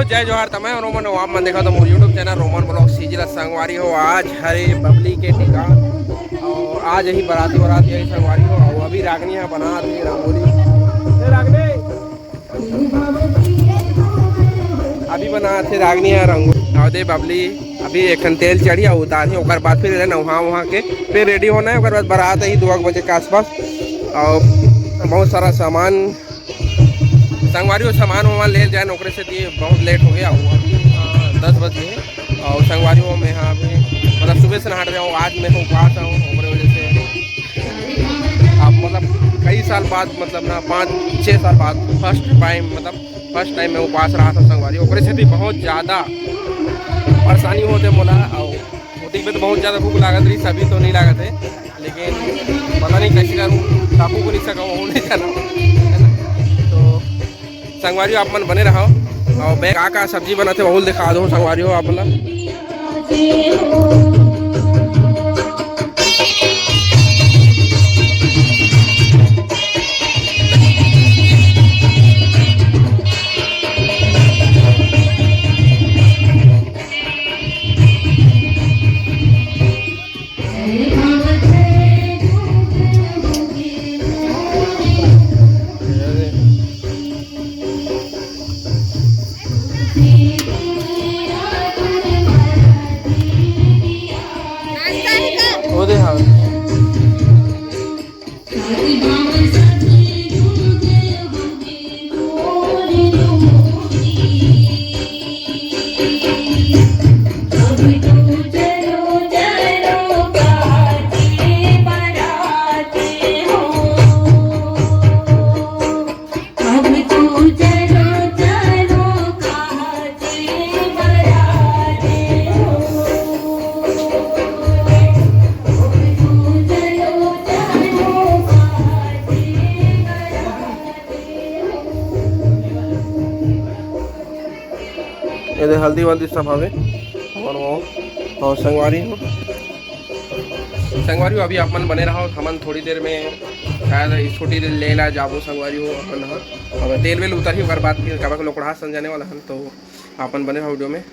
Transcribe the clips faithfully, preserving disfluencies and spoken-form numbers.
जय जोहार, त मैं रोमन, आप मन देखत हो मोर YouTube channel Roman blog CG ला। संगवारी हो, आज हरे बबली के टीका, अउ आज यही बराती, बराती यही संगवारी हो। अउ अभी रागनी ह बना रही रंगोली। ए रागनी, अभी बना थे रागनी ह रंगोली। अउ दे बबली, अभी एक ठन तेल चढ़ी अउ उतारही, ओकर बाद फिर नहा वहा के फिर रेडी होना है। ओकर बाद बारात ही दो बजे के आसपास। अउ बहुत सारा सामान, संगवारी हो, सामान वामान ले जाए, ओकरे से दिए बहुत लेट हो गया। अउ अभी, हाँ, दस बज गए। अउ संगवारी हो, मैं हाँ अभी, मतलब, सुबह से नहा रहे हूँ, आज मैं उपवास हूँ, ओकरे वजह से। अब, मतलब, कई साल बाद, मतलब ना, पाँच छः साल बाद फर्स्ट टाइम, मतलब, फर्स्ट टाइम मैं उपवास रहा था संगवारी, ओकरे से भी बहुत ज़्यादा परेशानी होते मोला। अउ होती में तो बहुत ज़्यादा भूख लागत रही, सभी तो नहीं लागत है, लेकिन पता नहीं कैसे करूँ, काबू को नहीं सका, वो नहीं जाना, है ना? तो संगवारी, आप मन बने रहो, अउ मैं का का सब्जी बनाते, वहू ल दिखा दूँ संगवारी हो आप मन ला। वो दे, हाँ। ये दे हल्दी वल्दी सब हवे। और वो, और संगवारी हो, संगवारी हो, अभी आप मन बने रहो, हमन थोड़ी देर में शायद स्कूटी ले ला जाबो संगवारी हो अपन ह। अब तेल वेल उतरही, ओकर बाद फिर काबर के लोकड़ा सन जाने वाला हन, तो अपन बने रहो वीडियो में।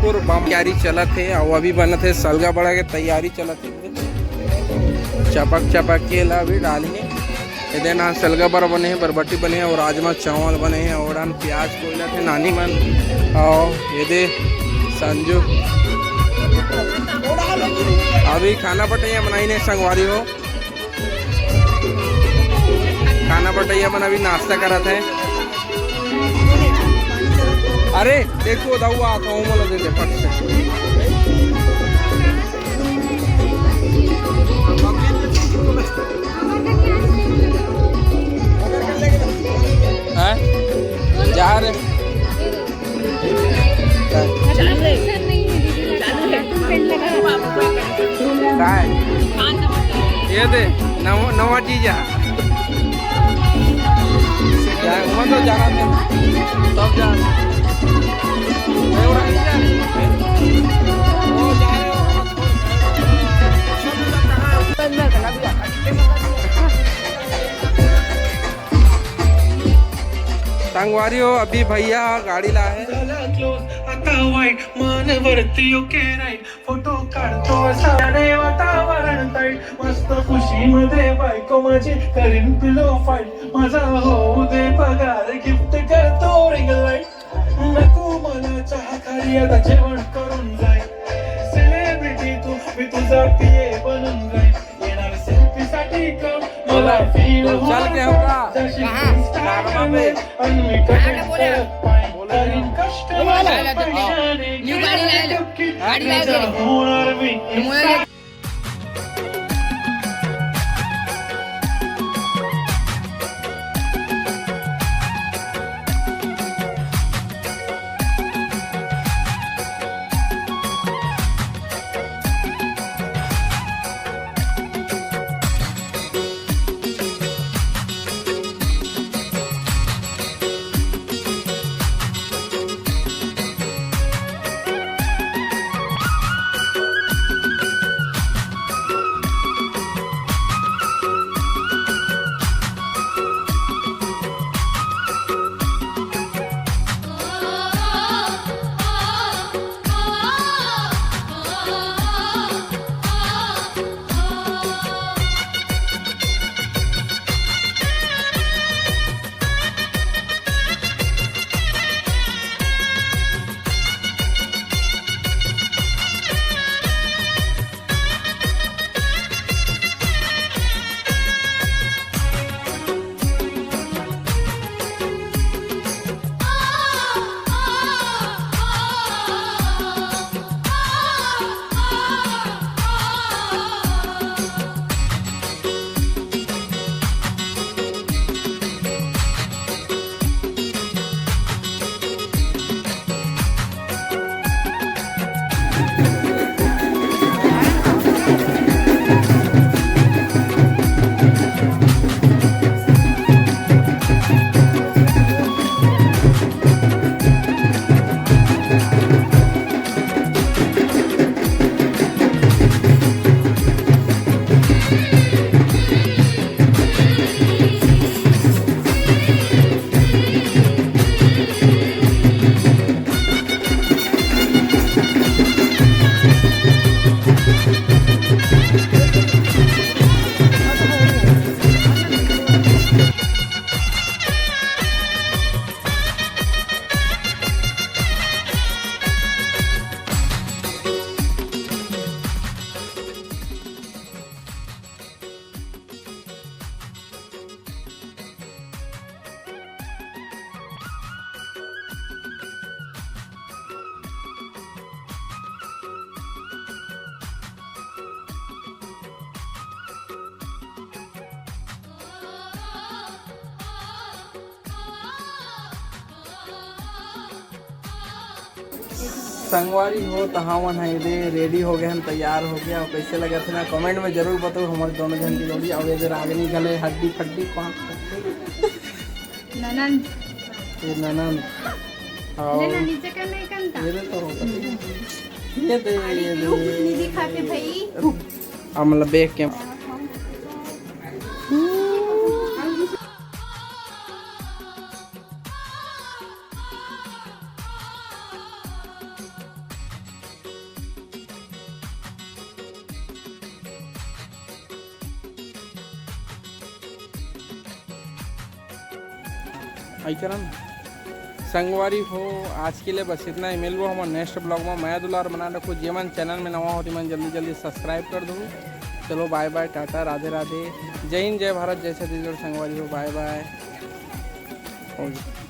पूरा बम तैयारी चलत हे, अउ अभी बनत हे सलगा बड़ा के तैयारी चलत हे। चपक चपक के ला अभी डालही। एदे ना सलगा बड़ा बने हे, बरबट्टी बने हे, अउ राजमा चावल बने हे, अउ डान प्याज कोइला थे नानी मन, अउ एदे संजू अभी खाना बटैया बनाइन हे संगवारी हो। खाना बटैया मन अभी नाश्ता करत हे। अरे देखो दाऊ, आ तो मोला दे दे फट से। हैं? जा रे। चालू है। चालू है। काय? ये दे, नवा, नवा चीज है। जा, वहाँ तो जाना था। तब जा। मैं उड़ा नहीं जा रहे। वो जा रहे हो। संगवारी हो, अभी भैया गाड़ी ला हे। झाला क्लोज आता वाईट, मान वरती ओके राईट, फोटो काढतो असा रे वातावरण टाईट, मस्त खुशी मध्ये बायको माझी करीन पिलो फाईट, माझा होऊ दे पगार गिफ्ट करतो रिंग लाईट, नको मला चहा खाली आता जेवण करून जाईन, सेलिब्रिटी तू मी तुझा पीए बनून जाईन, येणार सेल्फी साठी कोण मला फील चल के होगा। कहाँ? सारवा पे। बोले। करीन कष्ट न्यू गाड़ी लायला. गाड़ी लायला. होणार मी. संगवारी हो, त हमन ह एदे रेडी हो गए हन, तैयार हो गया। अउ कैसे लगत हे ना, कमेंट में जरूर बताओ हमर दोनों जन की जोड़ी। अउ एदे रागनी घले हड्डी फड्डी पाँच ननन। ये ननन। अउ ले ना, नीचे कर नहीं कंता। ये दे तो होगा। ये दे, अरे ये रुक, दे। नहीं दिखाते भाई। रुक। अब मतलब देख के। आई करन। संगवारी हो, आज के लिए बस इतना ही। मिलबो हमर नेक्स्ट ब्लॉग में। मया दुलार बना रखो। जेमन चैनल में नवा हो, तेमन जल्दी जल्दी सब्सक्राइब कर दो। चलो, बाय बाय, टाटा, राधे राधे, जय हिंद, जय भारत, जय छत्तीसगढ़। संगवारी हो, बाय बाय।